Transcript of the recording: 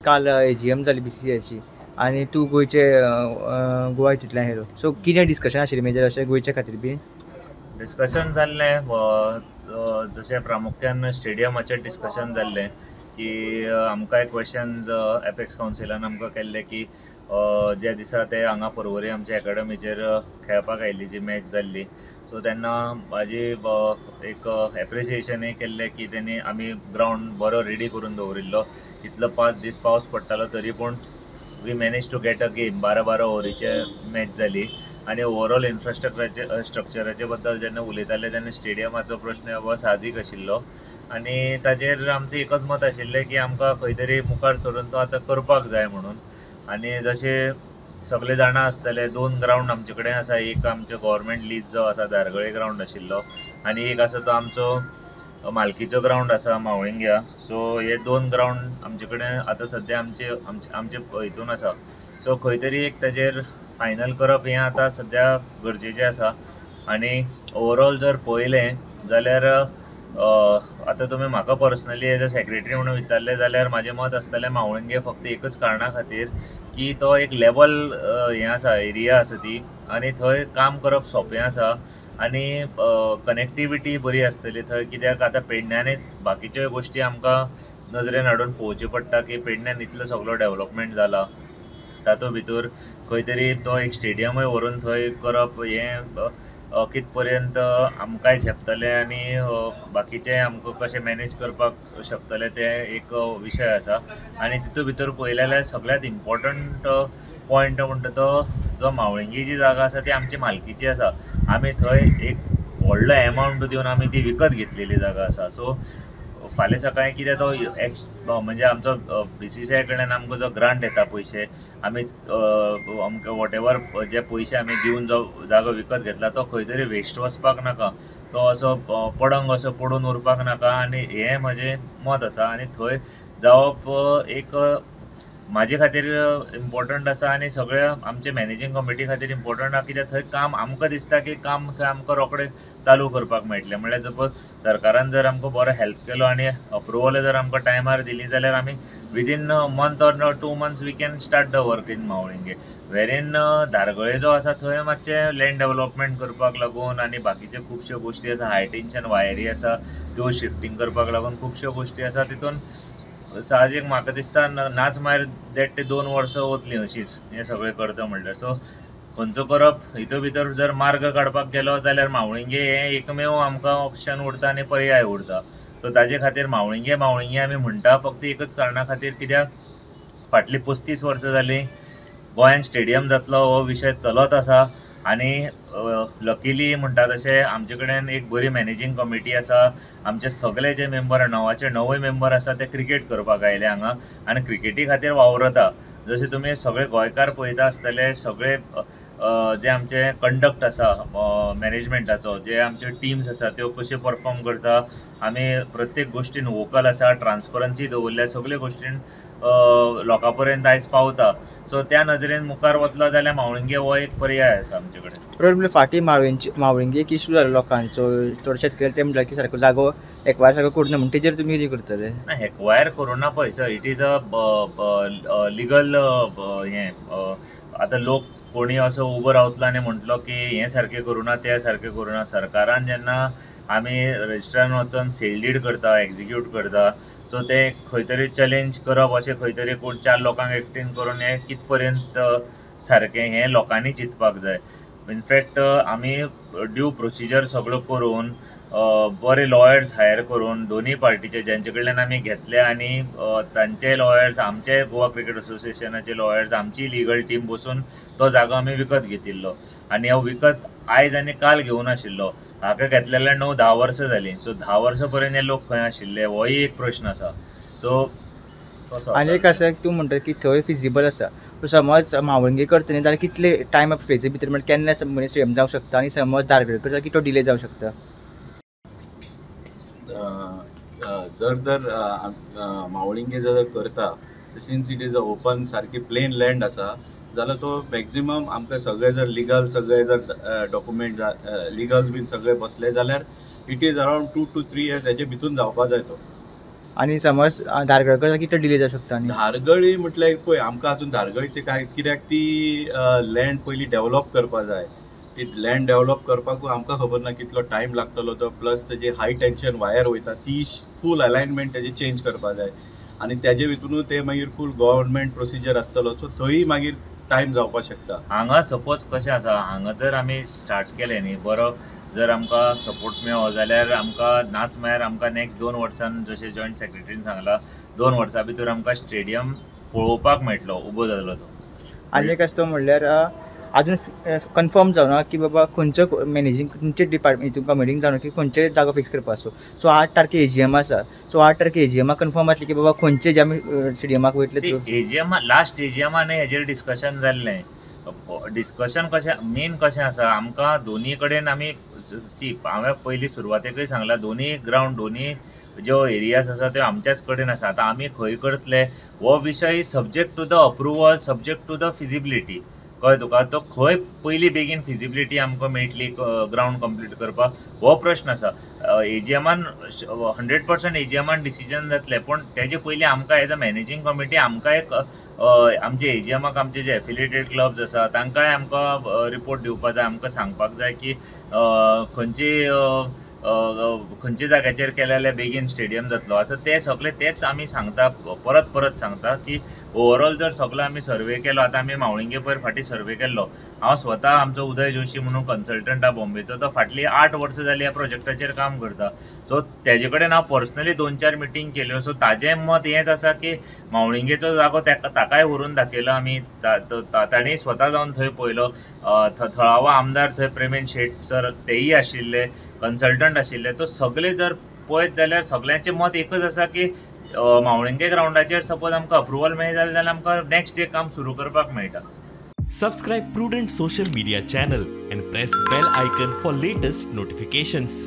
काल एजीएम जाली बीसीसीआयची आनी तूं गोंयचे गोवा हितूंतल्यान येयलो, सो कितें डिस्कशन आशिल्लें मेजर अशें गोंयच्या खातीर बी? डिस्कशन जाल्लें, जशें प्रामुख्यान स्टेडियमाचेर डिस्कशन जाल्लें की आमकांय क्वेश्चन्स एपेक्स कावन्सिलान आमकां केल्ले की ज्या दिसा ते हांगा पर्वरी आमच्या एकाडमीचेर खेळपाक आयिल्ली जी मॅच जाल्ली, सो तेन्ना म्हाजी एक एप्रिसिएशनूय केल्लें की तेणी आमी ग्रावंड बरो रेडी करून दवरिल्लो. इतलो 5 दीस पावस पडटालो तरी पूण we manage to get a game. 12-12 ओवरीचे match जाली आनी ओवरऑल इन्फ्रास्ट्रक्चराचे स्ट्रक्चराचे बद्दल जेन्ना उलयताले तेन्ना स्टेडियमाचो प्रश्न हो साहजीक आशिल्लो आनी ताजेर आमचें एकच मत आशिल्लें की आमकां खंय तरी मुखार सरून तो आतां करपाक जाय म्हणून. आनी जशें सगळे जाणा आसतले, 2 ग्रावंड आमचे कडेन आसा, एक आमचो गव्हर्मेंट लीज जो आसा धारगळे ग्रावंड आशिल्लो आनी एक आसा तो आमचो मालकीचो ग्रावंड आसा मावळिंग्या. सो हे 2 ग्रावंड आमचे कडेन आतां सद्या आमचे आमचे हितून आसा. सो खंय तरी एक ताजेर फायनल करप हें आतां सद्या गरजेचें आसा. आनी ओवरऑल जर पळयलें जाल्यार आतां तुमी म्हाका पर्सनली एज अ सेक्रेटरी म्हणून विचारलें जाल्यार म्हाजें मत आसतलें मावळिंगे, फक्त एकच कारणा खातीर की तो एक लेवल हें आसा, एरिया आसा ती, आनी थंय काम करप सोंपें आसा आनी कनेक्टिविटी बरी आसतली थंय. कित्याक आतां पेडण्यानय बाकीच्यो गोश्टी आमकां नजरेन हाडून पळोवच्यो पडटा की पेडण्यान इतलो सगलो डेवलपमेंट जाला, तातूंत भितर खंय तरी तो एक स्टेडियमूय व्हरून थंय करप हें कित पर्यंत आमकांय झेपतलें आनी बाकीचें आमकां कशें मॅनेज करपाक शकतलें तें एक विशय आसा. आनी तितूंत भितर पळयलें जाल्यार सगळ्यांत इम्पोर्टंट पॉयंट म्हणटा तो जो मावळिंगी जी जागा आसा ती आमची मालकीची आसा, आमी थंय एक व्हडलो एमावंट दिवन आमी ती विकत घेतलेली जागा आसा. सो फाल्यां सकाळीं कितें तो एक्स म्हणजे आमचो बीसीसीआय कडल्यान आमकां जो ग्रांट येता पयशे, आमी आमकां वॉटेवर जे पयशे आमी दिवन जो जागो विकत घेतला तो खंय तरी वेस्ट वचपाक नाका, तो असो पडंग असो पडून उरपाक नाका, आनी हें म्हजें मत आसा. आनी थंय जावप एक म्हाजे खातीर इम्पोर्टंट आसा आनी सगळ्या आमचे मॅनेजींग कमिटी खातीर इम्पोर्टंट आसा, कित्याक थंय काम आमकां दिसता की काम थंय आमकां रोखडें चालू करपाक मेळटलें. म्हणल्यार सपोज सरकारान जर आमकां बरो हेल्प केलो आनी अप्रुवल जर आमकां टायमार दिली जाल्यार आमी within month or 2 months we can start the work in Mavlinge. Wherein Dhargal जो आसा थंय मातशें लँड डेवलपमेंट करपाक लागून आनी बाकीच्यो खुबश्यो गोश्टी आसा, हाय टेंशन वायरी आसा त्यो शिफ्टींग करपाक लागून खुबश्यो गोश्टी आसा, तितून साहजीक म्हाका दिसता नाच मागीर 1.5 ते 2 वर्सां वतलीं अशीच हें सगळें करता म्हणल्यार. सो खंयचो करप हितून भितर जर मार्ग काडपाक गेलो जाल्यार मावळिंगे हें एकमेव आमकां ऑप्शन उरता आनी पर्याय उरता. सो ताजे खातीर मावळिंगे मावळिंगे आमी म्हणटा फक्त एकच कारणा खातीर, कित्याक फाटलीं 35 वर्सां जालीं गोंयान स्टेडियम जातलो हो विशय चलत आसा आनी लकीली म्हणटा तशें आमचे कडेन एक बरी मॅनेजींग कमिटी आसा. आमचे सगळे जे मेंबर 9चे 9 मेंबर आसा ते क्रिकेट करपाक आयले हांगा आनी क्रिकेटी खातीर वावरता. जशें तुमी सगळे गोंयकार पळयता आसतले, सगळे जे आमचे कंडक्ट आसा मॅनेजमेंटाचो, जे आमच्यो टिम्स आसा त्यो कश्यो परफॉर्म करता, आमी प्रत्येक गोश्टीन वोकल आसा, ट्रान्सपरन्सी दवरल्या, सगळे गोश्टीन लोकां पर्यंत आयज पावता. सो त्या नजरेन मुखार वतलो जाल्यार मावळिंगे हो एक पर्याय आसा आमचे कडेन. बरोबर, म्हणल्यार फाटीं मावळिंगे एक इशू जालो लोकांचो, चड शेतकरी ते म्हणटाले की सारको जागो एक्वायर सारको करूना, म्हण तेजेर तुमी कितें करतले? ना, एक्वायर करूना पळय sir, it is a legal हें. आतां लोक कोणी असो उबो रावतलो आनी म्हणटलो की हें सारकें करूना तें सारकें करूना. सरकारान जेन्ना आमी रजिस्ट्रान वचोन सेल did करता, एक्जिक्यूट करता, सो ते खंय तरी चॅलेंज करप अशें खंय तरी कोण 4 लोकांक एकटेन करून हें कित पर्यंत सारकें हें लोकांनी चिंतपाक जाय. इनफॅक्ट आमी ड्यू प्रोसिजर सगळो करून बरे लॉयर्स हायर करून दोनूय पार्टीचे ज्यांचे कडल्यान आमी घेतले आनी तांचे लॉयर्स, आमचे गोवा क्रिकेट असोसिएशनाचे लॉयर्स, आमची लिगल टीम बसून तो जागो आमी विकत घेतिल्लो. आनी हो विकत आयज आनी काल घेवन आशिल्लो, हाका घेतलेल्या 9-10 वर्सां जालीं. सो 10 वर्सां पर्यंत हे लोक खंय आशिल्ले होय एक प्रश्न आसा. सो आनी एक आसा तूं म्हणटा की थंय फिजिबल आसा, सो समज मावळिंगे करता न्ही जाल्यार कितले टायम फेजी भितर म्हणल्यार केन्ना स्टेडियम जावंक शकता, आनी समज धारगळे करता की तो डिले जावंक शकता? जर तर मावळिंगे जर करता, since it is a open सारकी प्लेन लँड आसा जाल्यार तो मॅक्झिमम आमकां सगळे जर लिगल सगळे जर डॉक्युमेंट लिगल बीन सगळे बसले जाल्यार it is around 2 to 3 years हेजे भितून जावपा जाय तो. आनी समज धारगळ करता कितलो डिले जावंक शकता? आनी धारगळी म्हटल्यार पळय आमकां अजून धारगळीचे काय कित्याक ती लँड पयलीं डेवलप करपा जाय. ती लँड डेवलप करपाक आमकां खबर ना कितलो टायम लागतलो तो, प्लस तेजी हाय टेन्शन वायर वयता ती फूल अलायनमेंट तेजी चेंज करपा जाय आनी तेजे भितूनूय ते मागीर फूल गव्हर्मेंट प्रोसिजर आसतलो, सो थंय मागीर टायम जावपाक शकता. हांगा सपोज कशें आसा, हांगा जर आमी स्टार्ट केलें न्ही बरो जर आमकां सपोर्ट मेळ्ळो जाल्यार आमकां नाच म्हळ्यार आमकां नेक्स्ट 2 वर्सां जशें जॉयंट सेक्रेटरीन सांगलां 2 वर्सां भितर आमकां स्टेडियम पळोवपाक मेळटलो उबो जातलो तो. आनी एक आसता म्हणल्यार अजून कन्फर्म जावना की बाबा खंयचो मॅनेजींग खंयचे डिपार्टमेंट हितून कमिटीन जावना की खंयचे जागो फिक्स करपाचो. सो 8 तारखे एजीएम आसा, सो 8 तारखे एजीएमाक कन्फर्म जातली की बाबा खंयचे जे आमी स्टेडियमाक वयतले. एजीएम लास्ट एजीएमान हेजेर डिस्कशन जाल्लें. डिस्कशन कशें मेन कशें आसा आमकां दोनी कडेन आमी सी हांवें पयलीं सुरवातेकूय सांगलां दोनी ग्रावंड दोनी ज्यो एरियाज आसा त्यो आमच्याच कडेन आसा. आतां आमी खंय करतले हो विशय subject to the approval, subject to the feasibility. कळ्ळें तुका? तो खंय पयलीं बेगीन फिजिबिलिटी आमकां मेळटली ग्रावंड कंप्लीट करपाक हो प्रश्न आसा. एजीएमान 100% एजीएमान डिसिजन जातलें, पूण तेजे पयलीं आमकां एज अ मॅनेजींग कमिटी आमकां एक आमचे एजीएमाक आमचे जे एफिलिएटेड क्लब्स आसा तांकांय आमकां रिपोर्ट दिवपाक जाय, आमकां सांगपाक जाय की खंयची खंयच्या जाग्याचेर केलें जाल्यार बेगीन स्टेडियम जातलो. आतां ते सगळे तेच आमी सांगता, परत परत सांगता की ओवरऑल जर सगळो आमी सर्वे केलो, आतां आमी मावळिंगे पयर फाटीं सर्वे केल्लो, हांव स्वता आमचो उदय जोशी म्हणून कन्सल्टंट आहा बॉम्बेचो, तो फाटलीं 8 वर्सां जालीं ह्या प्रोजेक्टाचेर काम करता. सो तेजे कडेन हांव पर्सनली 2-4 मिटींग केल्यो. सो ताजें मत हेंच आसा की मावळिंगेचो जागो ताकाय व्हरून दाखयलो आमी, ताणें स्वता जावन थंय पळयलो. थळावो आमदार थंय प्रेमेन शेट सर तेय आशिल्ले, कन्सल्टंट आशिल्ले. तो सगळे जर पळयत जाल्यार सगळ्यांचें मत एकच आसा की मावळिंगे ग्रावंडाचेर सपोज आमकां अप्रुवल मेळ्ळें जाल्यार आमकां नेक्स्ट डे काम सुरू करपाक मेळटा. Subscribe Prudent social media channel and press bell icon for latest notifications.